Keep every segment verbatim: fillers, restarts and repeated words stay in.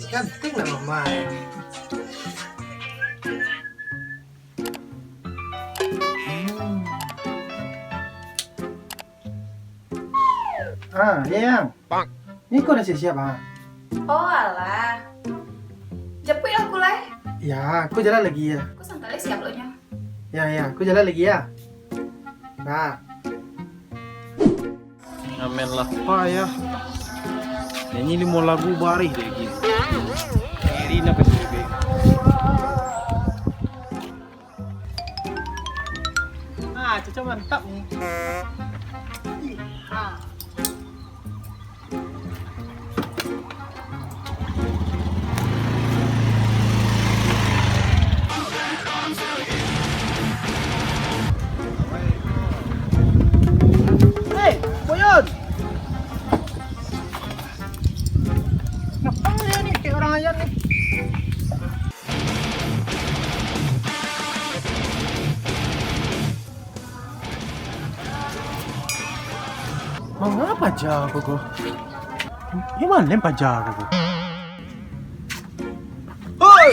Cantik nak mama. Hmm. Ah, ya, Yang. Ni kau dah siap-siap, ha? Oh, alah. Japuik lah aku lai. Ya, aku jalan lagi ya. Aku santai siap lo nyo. Ya, ya, aku jalan lagi ya. Nah. Ngamen lah payah. Nyanyi limo lagu barih dek gini. Iri nak P S B B. Ah, cocok mantap ni. Ih, ah. Hei, Boyon! Ngapo dia ni, kayak orang ajar ni? Manga paja ko ko? Di mano paja ko ko? Oi!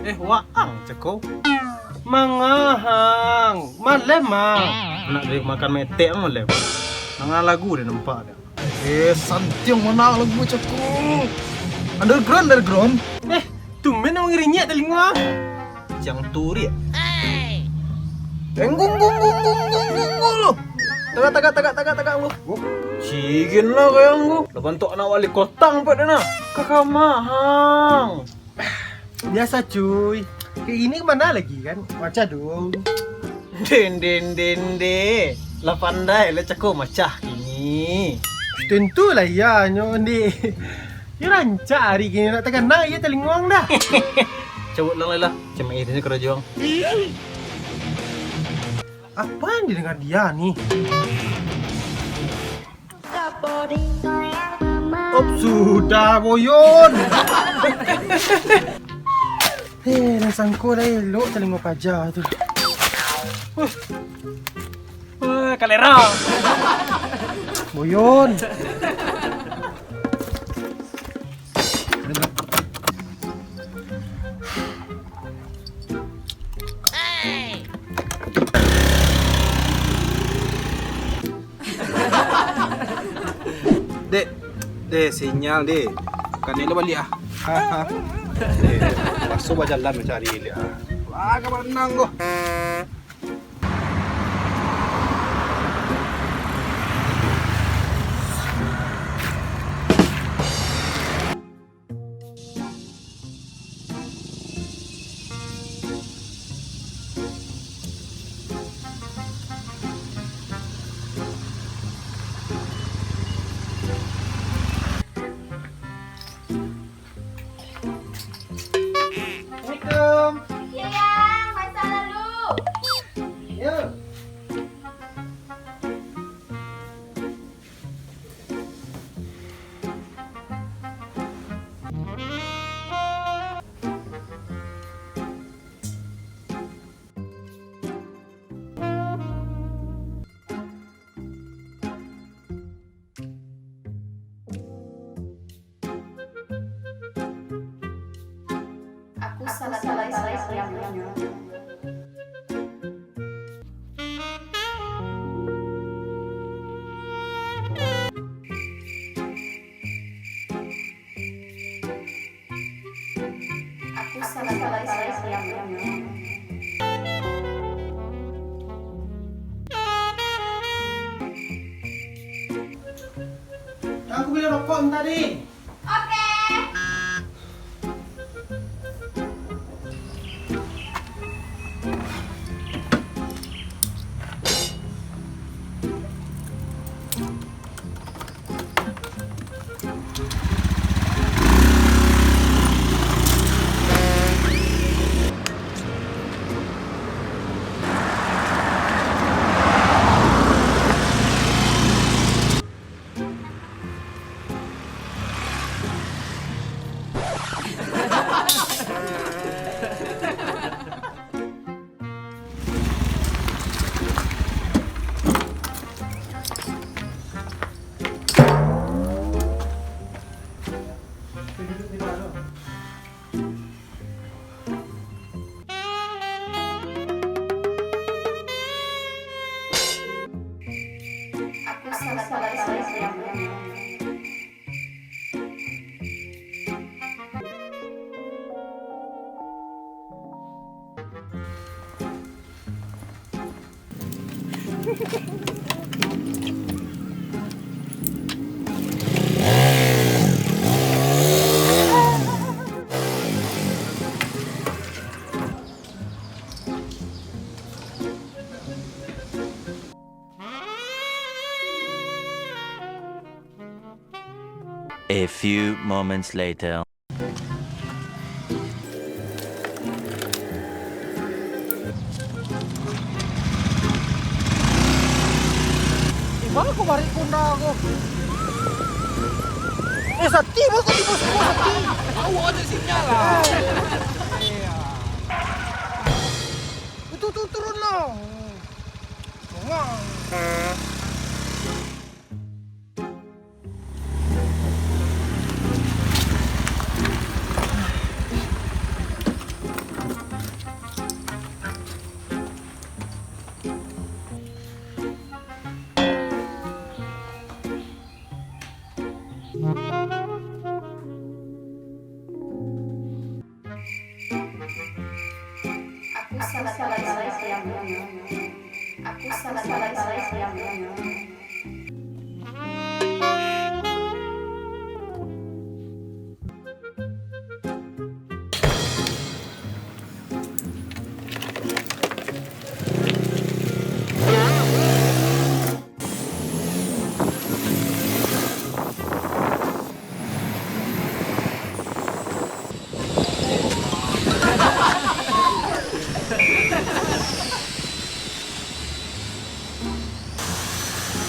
Eh, waang, cako. Mangahang, malem, ah. Nak dari makan metek, malem. Manga lagu dia nampak dia. Eh, santiang mano lagu cako. Underground, underground. Eh, tumben awak ngirinyek talingo. Siang turiak. Enggung, gung, gung, gung, gung, gung, gung, lo. Tagak, tagak, tagak, tagak, tagak, gung. Cigen lah kayang gung. Lah bantuak anak wali kota ampek deh nah. Kakamahang. Biasa cuy. Kayak gini kemana lagi kan? Macah dong. Den, den, den, den. Lah pandai lah cako macah kini. Tentulah iya nyo, Dek. Yo rancak ari kini nak takana iya talinguang dah. Cabut lang lah. Cemeh itu karajo ang. Apa yang didengar dia ni? Op, sudah, Boyon. Eh, nan sangko dah elok talingo paja tu. Wah, kalera. Boyon. Dek, dek, sinyal, dek. Bukan lo baliak, ah. Ha, ha. Dek, raso bajalan mancari, dek, ah. Wah, ka manang ko. Assalamualaikum. Iya, Yang. Masak lalu. Yo. Aku salah, salah, salah, salah. Aku salah, salah, salah, salah. Aku beli rokok entah, Ding. Oke. A few moments later. Eh, baa kok barek Honda ko? Eh, Sati, baa kok tibo-tibo Sati? Awak aja sinyal lah. Itu tu turun lah. Aku salah-salah siang. Aku salah-salah siang.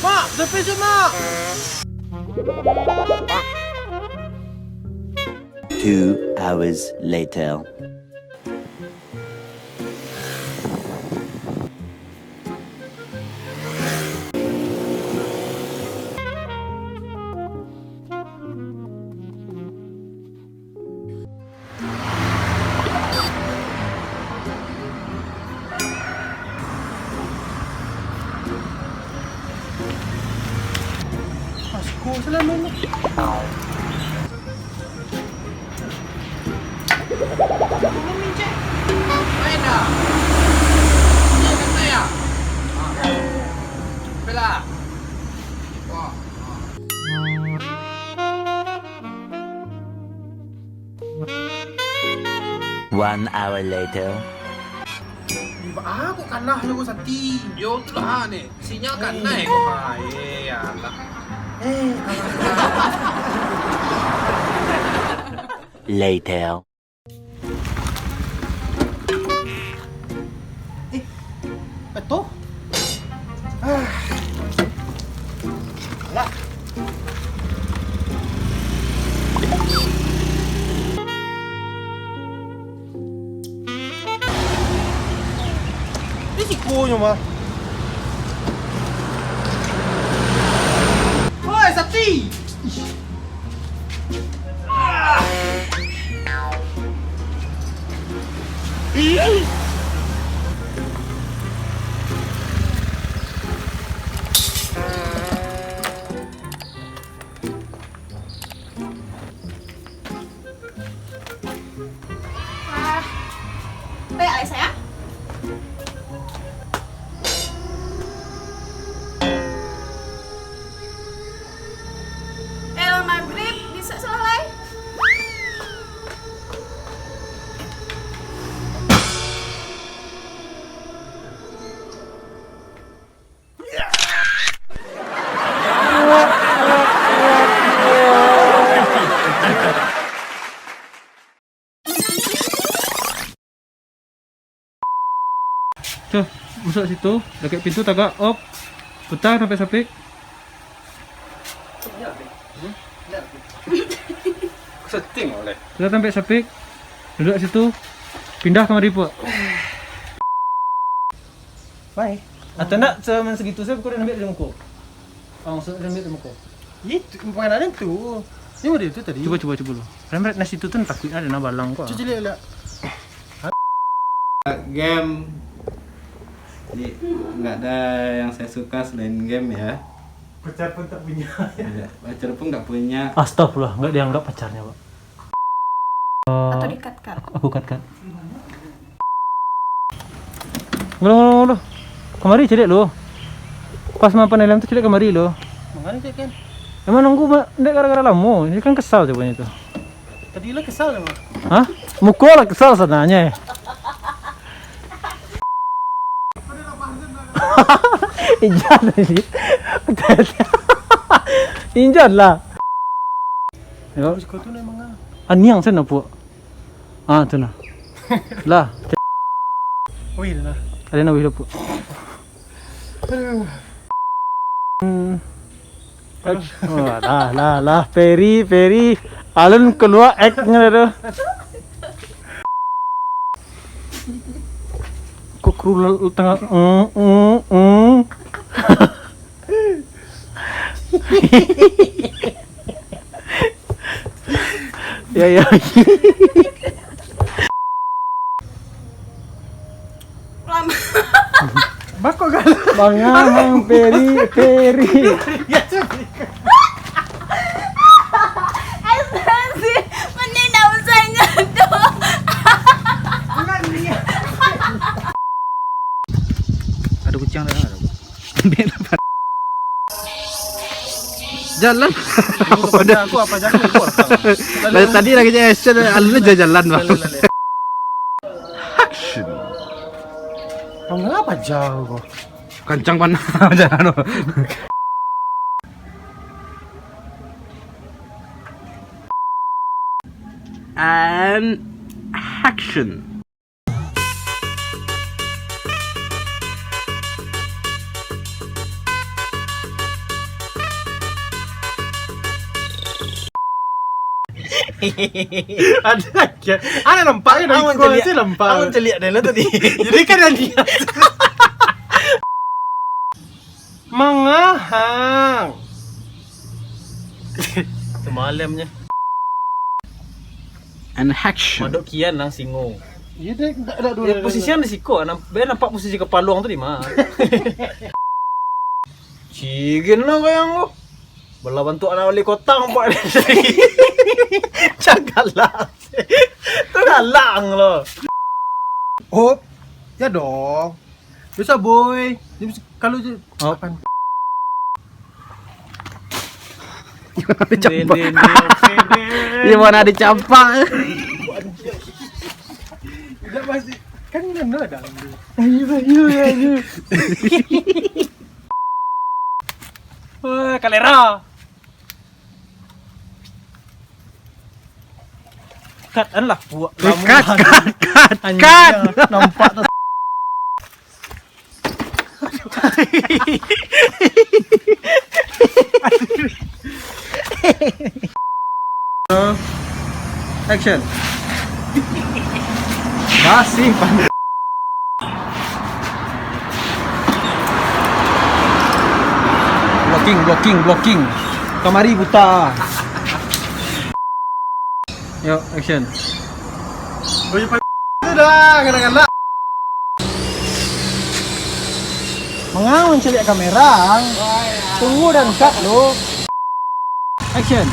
Mak, servis yo, Mak! Two hours later. Masih kuat lah main ni. One hour later. Baa kok kanai nyo ko Sati? Yo, tu lah, ni. Sinyal kanai ko, ha. Eh, alah. Eh, alah. Later. Eh, betul? Ah. Alah. Di siko nyo mah. Oi, Sati! Ish. Ah. Baik, Alek sayang. Elah magrib, bisa salah lai. Tuh, masuk situ, dakek pintu tagak, op. Putar tampek sapik. Setting oleh. Putar tampek sapik. Duduk situ. Pindah kamari puak. Mai. Atau ndak, cuman segitu saja, kau dah ambil dari muko. Langsung dah ambil dari muko. Itu, bukan ada tu. Ini model tu tadi. Cuba, cuba, cuba lu. Rembet nasi tu, tu takuik ada na balang kau. Cuci lihat, lihat. Game. Jadi, nggak ada yang saya suka selain game, ya. Pacar pun tak punya. Iya, pacar pun nggak punya. Astagfirullah, nggak dianggap pacarnya, Pak. Atau di-cut-cut? Aku, aku cut-cut. Lo, lo, lo. Kamari caliak lo. Pas makan helm tu caliak kamari lo. Mangana caliak kan? Emang nunggu ma-, ndek gara-gara lamo. Ini kan kesal jawabannya tu. Tadi lah kesal emang. Hah? Muko lah kesal sananyo. Injan sih. Injan lah. Yo. Siko tu memang ah. Aniang sen napuak. Ah, tu nah. Lah. Wih, nah. Ada nak wih napuak. Aduh. Hmm. Oh, lah, lah, lah, Peri, Peri. Alun kalua act-nyo tu. Kok kru lalu tengah, mm, mm, mm. Ya, ya. Lama. Bako galak. Bangang, Peri, Peri. Ekspresi menendam sangat tu. Ada kucing dah. Jalan. Aku apa jago? Dari tadi lagi je action, alun aja jalan, Bang. Action. Mangapa jauh kok? Kancang panah jalan. And action. Ada lagi. Ada nampak ke dari Abang caliak, saya nampak. Abang caliak dah lah tadi. Jadi kan yang dia. Mangahang. Semalamnya. An action. Madok kian nang singo. Iya, dia tak ada dua. Ya, posisi yang di siko, namp-, biar nampak posisi kepaluang tu di mana. Cigen lah kayang ko. Belah bantuak anak wali kota nampak. Cagalang. Tu galang lo. Oh, ya dong. Bisa, boy. Dia bisa, kalau je. Oh. Apan? Din, din, din, oke, din. Di mana ada campak? Tidak pasti. Kan ini ada. Ayo, ayo, ayo. Wah, kalera. Cut an lah, buat. Eh, cut, cut, cut, cut. Nampak tu. Action. Masih pan-, blocking, blocking, blocking. Kamari buta. Yo, action. Baju pa-, tu dah, galak-galak. Mangau mancaliak kamera, ang? Tunggu dan cut lu. Action.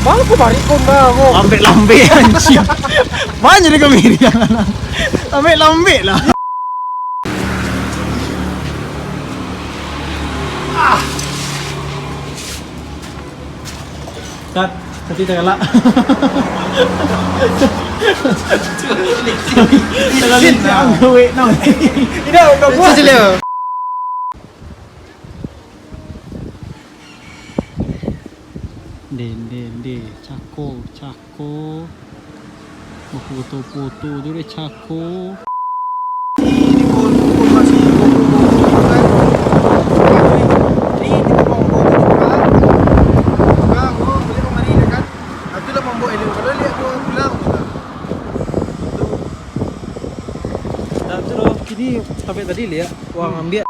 Bang, aku balik pun dah, aku. Lambek-lambek, anjing. Banyak dia kamera. Lambek-lambek lah. Ah. Cut, nanti tergelak. Terlalu lincah, wait, no. Tidak, udah puas. Den, den, den, cako, cako. Bafoto-foto tu dek cako. Ini pukul, pukul masih dua puluh dua puluh kan. Jadi, kita mau bawa ke tukang. Tukang, oh, boleh kemari, ya kan? Nah, itulah membawa Elin. Kalau lihat dua pulang, kita. Nah, tu loh, kini sampai tadi lihat, wang ambil.